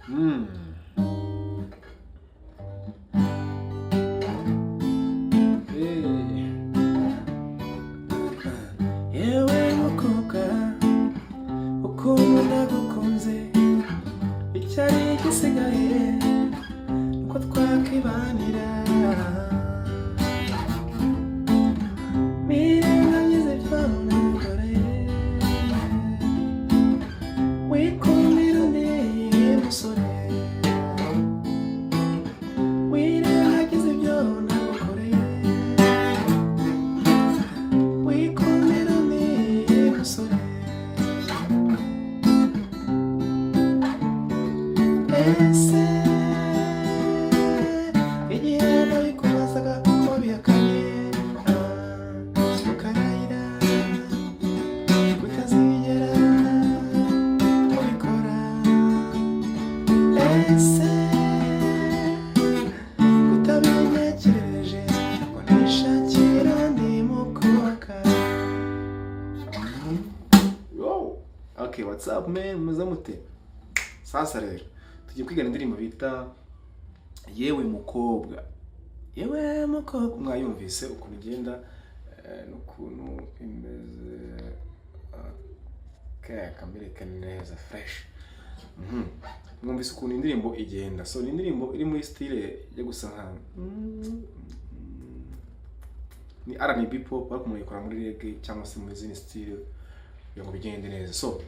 Hey. Yewe mukobwa, ukuntu nagukunze, icyari gisigaye uko twakwibanira. Nirengagize ibyo nagukoreye, wikundira undi musore. Wirengagize ibyo nagukoreye, wikundira undi musore. Ese igihe nabikubazaga ko wabihakanye, ukarahira kutazigera ubikora? Ese kutabintekereje ngo nishakire undi mukobwa? Yo! Okay, what's up, man? Mumeze mute? Sasa rero tugiye kwigana indirimbo bita "Yewe Mukobwa". "Yewe Mukobwa" mwayumvise ukuntu igenda n'ukuntu imeze. Okay, kamereke neza fresh. Mwumvise ukuntu indirimbo igenda. So ni indirimbo iri muri style yo gusa nka ni R&B pop, ariko muyikora muri reggae cyangwa se muri zindi style kugira ngo bigende neza. So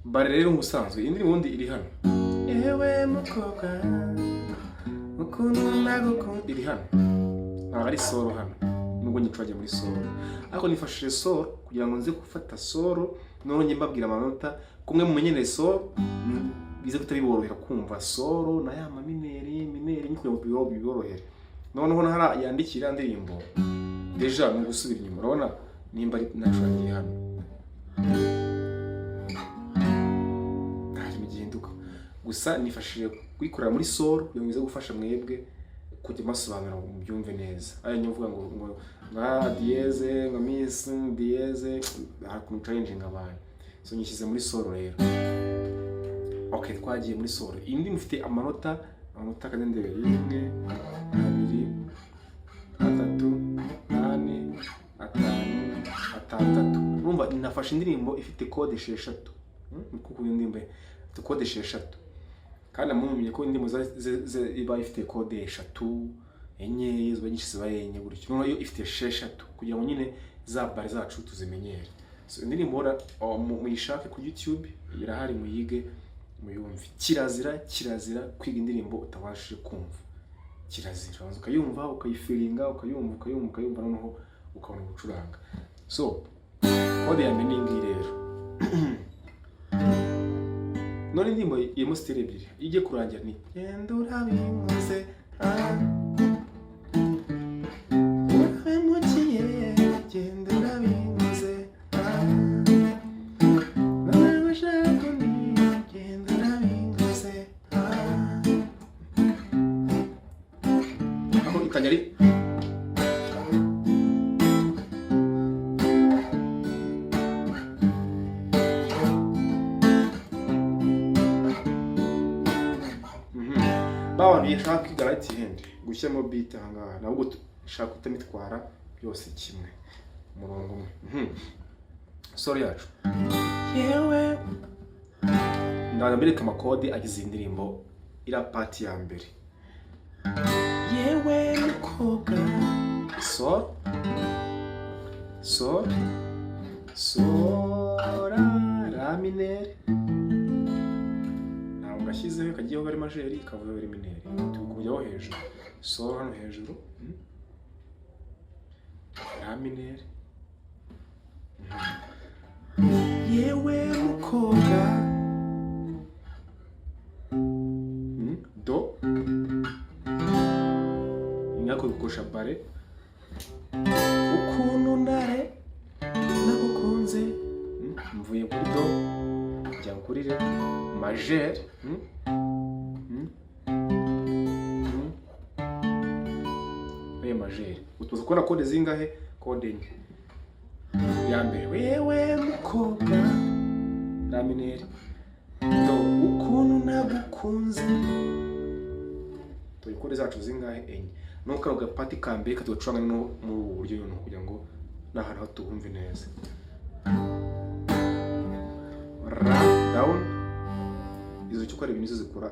barre rero ubusanzwe iyi ndirimbo ubundi iri hano. Yewe mukobwa, ukuntu nagukunda, iri hano, ntabwo ari solo hano, nubwo nyicuragiye muri solo, ariko nifashishije solo kugira ngo nze gufata solo, noneho njye mbabwira amanota kumwe mumenyereye solo, bize guhita biborohera kumva solo na ya ma mineur mineur kugira ngo biborohere. Noneho hariya yandikira indirimbo déjà ni ugusubira inyuma. Urabona nimba ari nacurangiye hano, nta kintu gihinduka. Gusa nifashishije kuyikorera muri solo kugira ngo ize gufasha mwebwe kujya mbasobanurira ngo mubyumve neza. Aya niyo mvuga ngo nka dièse, nka miss dièse, hari ukuntu challenging abantu. So nyishyize muri solo rero. Okay, twagiye muri solo. Iyi ndirimbo ifite amanota akadendere: rimwe, abiri, atatu, ane, atanu, atandatu. Urumva nafashe indirimbo ifite chord esheshatu. Kuko iyo ndirimbo ifite chord esheshatu, kandi mumenye ko indirimbo iba ifite chord eshatu, enye, ziba nyinshi ziba enye gutyo. Noneho iyo ifite esheshatu kugira ngo nyine za barre zacu tuzimenyere. So indirimbo muyishake kuri YouTube, irahari, muyige, muyumve. Kirazira, kirazira kwiga indirimbo utabashije kumva. Kirazira. Urabanza ukayumva, ukayifeelinga, ukayumva, ukayumva, ukayumva, noneho ukabona gucuranga. So chord ya mbere ni iyi ngiyi rero. None indirimbo irimo style ebyiri. Iyo igiye kurangira ni "Genda urabinkoze, urabimukiye, genda urabinkoze, none ushaka undi, genda urabinkoze." Aho itangira ari Ba bantu bashaka kwiga right hand, gushyiramo beat aha ngaha, nabwo ushaka kutabitwara byose kimwe, umurongo umwe. Solo yacu yewe, ndaza mbereka ama chord agize iyi ndirimbo. Iriya part ya mbere, "Yewe mukobwa", sol, sol, sol, la mineur. Ntabwo gashyizeho, kagiyeho ari majeur, kavuyeho ari mineur. Turi kujyaho hejuru, sol hano hejuru, la mineur. "Yewe mukobwa", Do ni gukoresha barre. "Ukuntu ndare nagukunze", Mvuye kuri do njya kuri ré majeur. Ré majeur. Utuza kubona chord zingahe? Chord enye. Ya mbere, "Wewe mukobwa", la mineur, do, "Ukuntu nagukunze". Nagukunze. Turi chord zacu zingahe? Enye. Nuko kano gapati ka mbere katugacuranga no muri ubu buryo noneho, kugira ngo n'ahantu hato tuhumve neza. Ra down, izo cyo ukora ibintu nizo zikora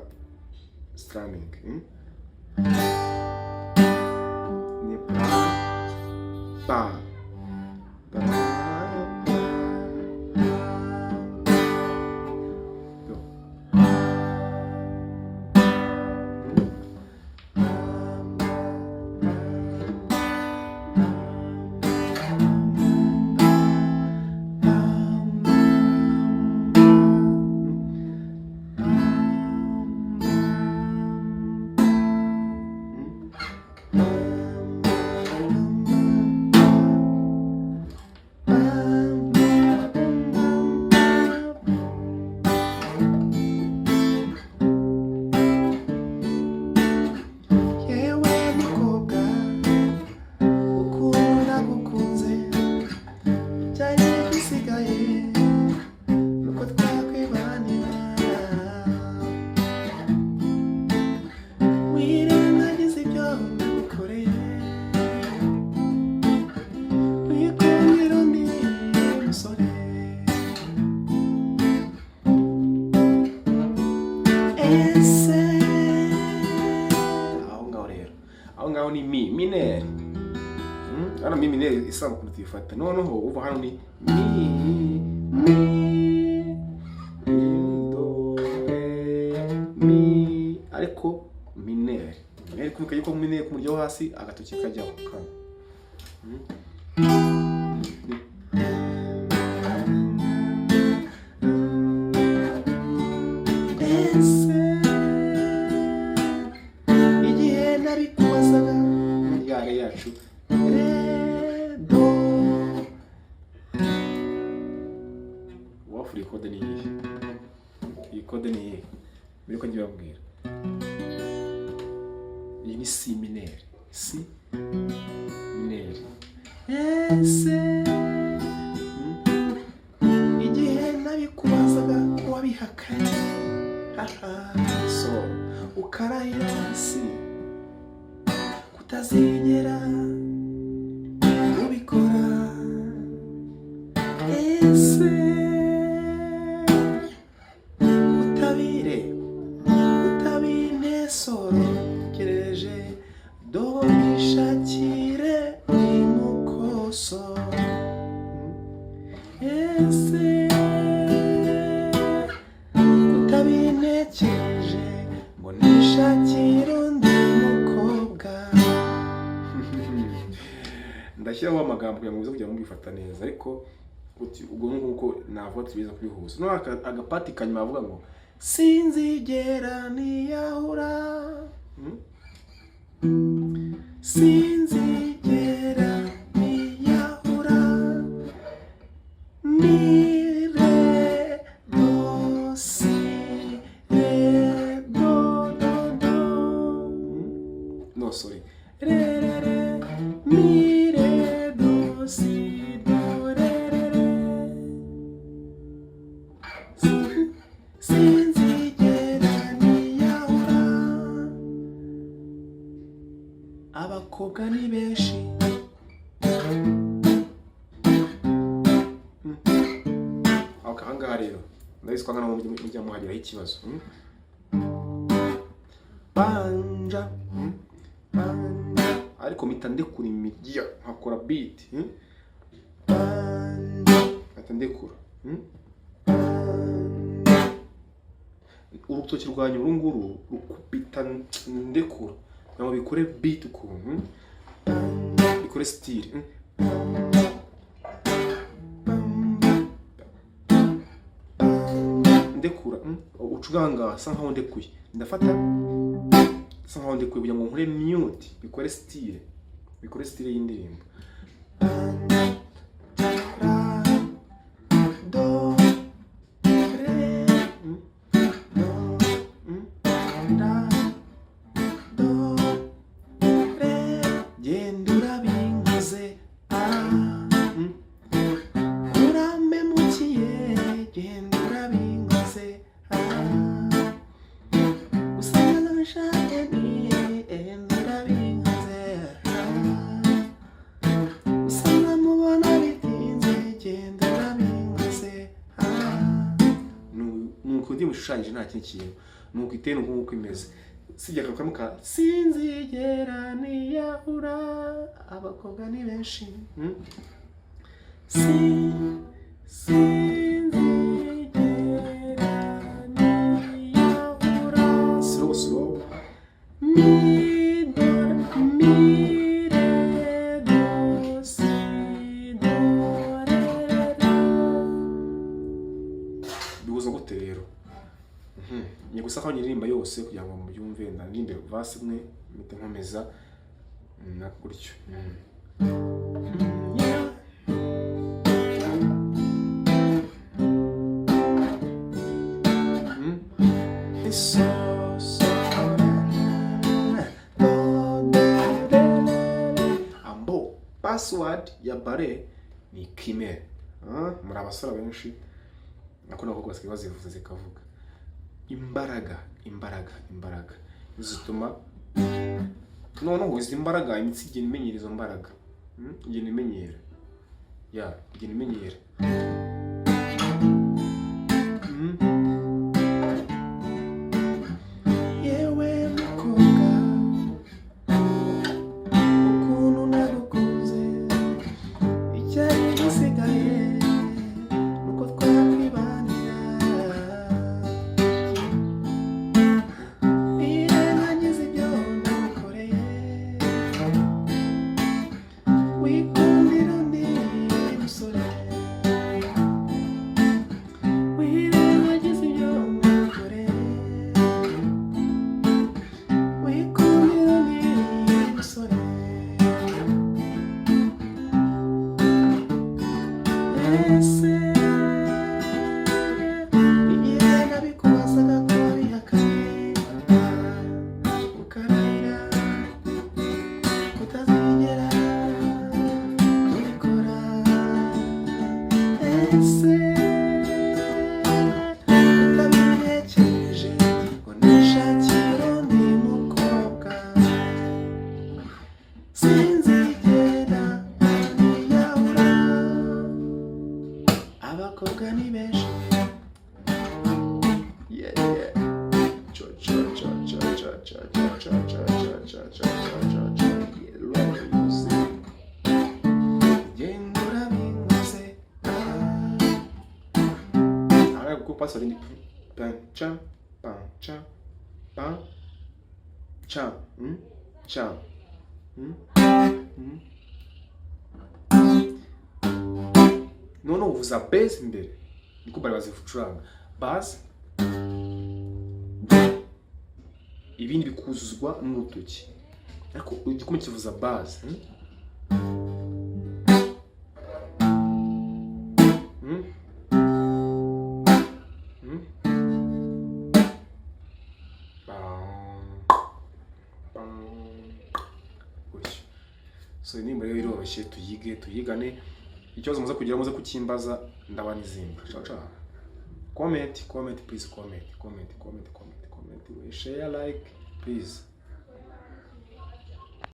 strumming, Ni ba ba ba ba do. Yewe mukobwa, ukuntu nagukunze, cyari gisigaye nuko twakwibanira, wirengagiza ibyo nagukoreye, wikundira undi musore. Ese aho ngaho rero, aho ngaho ni mi mineur. Hano mi mineur isanzwe ukuntu tuyifata, noneho uva hano ni mi, mi, do, re, mi, ariko mineur, mineur kumva yuko mineur ku murya wo hasi agatoki kajyaho kano. Ese igihe nabikubazaga, ya re yacu, re, do, wafura. Iyi chord ni iyihe? Iyi chord ni iyihe? Mbere ko ngiye babwira, iyi ni si mineur, si mineur. Ese igihe nabikubazaga wabihakanye, haha, so ukarahira si kutazigera ubikora. Ese utabire utabintesorokereje, do nishakire imukoso. Ese kutabintekereje ngo nishakire undi mukobwa. Ndashyiraho amagambo kugira ngo muze kujya mubifata neza, ariko ubwo nguko navuga tubiza kubihuza. Noneho agapati kanyuma bavuga ngo sinzigera niyahura. Sinzigera niyahura, mi, re, do, si, re, do, do, do. No, sorry, re, re, re, mi, re, do, si, do, re, re, re. Sinzigera niyahura. Abakobwa ni benshi. Okay, ahangaha rero ndabizi ko angana mujya muhagiraho ikibazo. Banja, Banja, ariko mpita ndekura imirya nkakora beat. Banja, mpita ndekura. Banja. Urutoki rwanyu uru nguru rukubita ndekura kugira ngo bikore beat ukuntu, bikore style. Bam, ndekura, ucuranga asa nkaho ndekuye, ndafata asa nkaho ndekuye kugira ngo nkore mute, bikore style, bikore style y'indirimbo. Ra, do, re, do, ra, do, re. Genda urabinkoze, ah, urampemukiye, genda urabinkoze, ah. ishushanyije, nta kindi kintu, ni uko iteye, ni uko nguko imeze. Sibye akantu ka "sinzigera niyahura, abakobwa ni benshi". Sinzigera niyahura, slow, slow, mi, do, mi, re, do, si, do, re, do. Bihuza gute rero? Ni gusa aho nyiririmba yose kugira ngo mubyumve. Ndaririmbe verse imwe, mpite nkomeza na gutyo. Yeah. So, so, la, do, do, re, re, re. Ambo password ya barré ni kime. Ah, muri abasore benshi nako n'abakobwa basigaye bazivuza zikavuga. Imbaraga, imbaraga, imbaraga zituma noneho izi mbaraga, imitsi igenda imenyera izo mbaraga. Igenda imenyera, ya, igenda imenyera. Yewe mukobwa, ukuntu nagukunze, icyari gisigaye nuko twakwibanira. Nirengagiza ibyo nagukoreye, wikundira undi musore. Wirengagiza ibyo nagukoreye, wikundira undi musore. Ese igihe nabikubazaga ko wabihakanye, ukarahira kutazigera ubikora, ese utabihekeje ngo nishakire undi mukobwa? Sinzigera niyahura, abakobwa ni benshi. Yeah. Cha cha cha cha cha cha cha cha cha cha cha cha cha cha cha. Yeah, love music. Genda urabinkoze. Aha kuko password ni pan cha pan cha pan cha cha Noneho uvuza bass imbere, niko bari bazicuranga bass, ibindi bikuzuzwa n'urutoki, ariko igikumwe kivuza bass. Bam, bam. Gutyo. So indirimbo rero iroroshye, tuyige, tuyigane. Ikibazo muze kugira, muze kukimbaza, ndaba n'izindi. Ciao ciao. Comment, comment, please, comment, comment, comment, comment, comment, share, like, please.